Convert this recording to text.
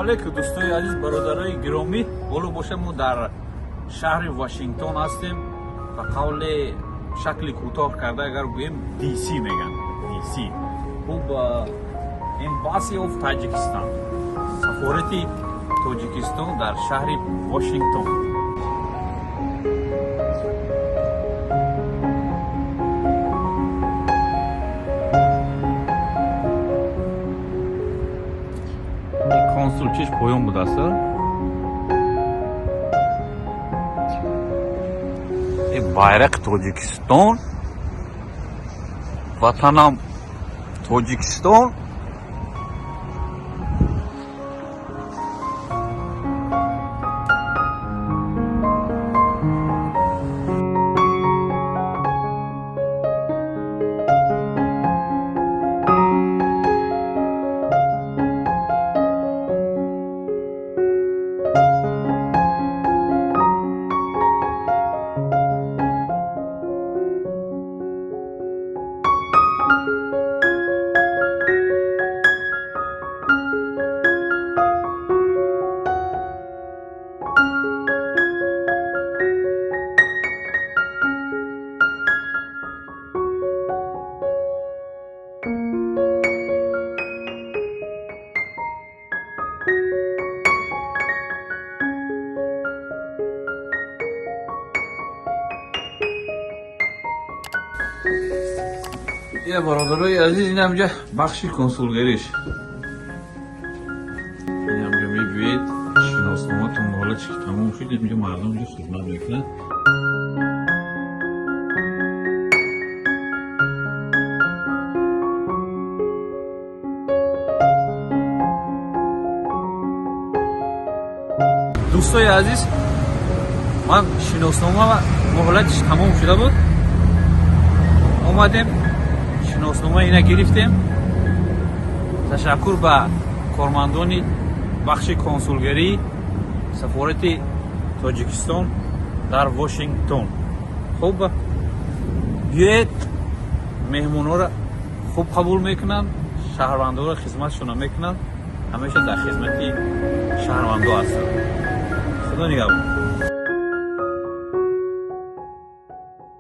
Алейкум, дӯстои азиз, бародарои гиромӣ. Ҳоло боша, мо дар шаҳри Вашингтон ҳастем. Ба қавли шакли кӯтоҳ карда агар гӯем, DC мегӯянд, DC. Хуб, Embassy of Tajikistan, сафорати Тоҷикистон дар шаҳри Вашингтон. Консул чиш поён будааст. Байрақи Тоҷикистон, ватанам Тоҷикистон. Я, бародарои азиз, ин ҳамҷа бахши консулгариш. Ин ҳамҷа мебиед, шиносноматон ҳолати ки тамом шуд, инҷа мардум ҷо хизмат мекунанд. Дӯстои азиз, ман шиноснома ва муҳлатиш тамом шуда буд, омадем, шиноснома ина гирифтем. Ташаккур ба кормандони бахши консулгарии сафорати Тоҷикистон дар Вашингтон. Хуб, биёед, меҳмонҳоро хуб қабул мекунанд, шаҳрвандоро хизматшона мекунанд, ҳамеша дар хизмати шаҳрвандо ҳастанд. Худо нигаҳбон.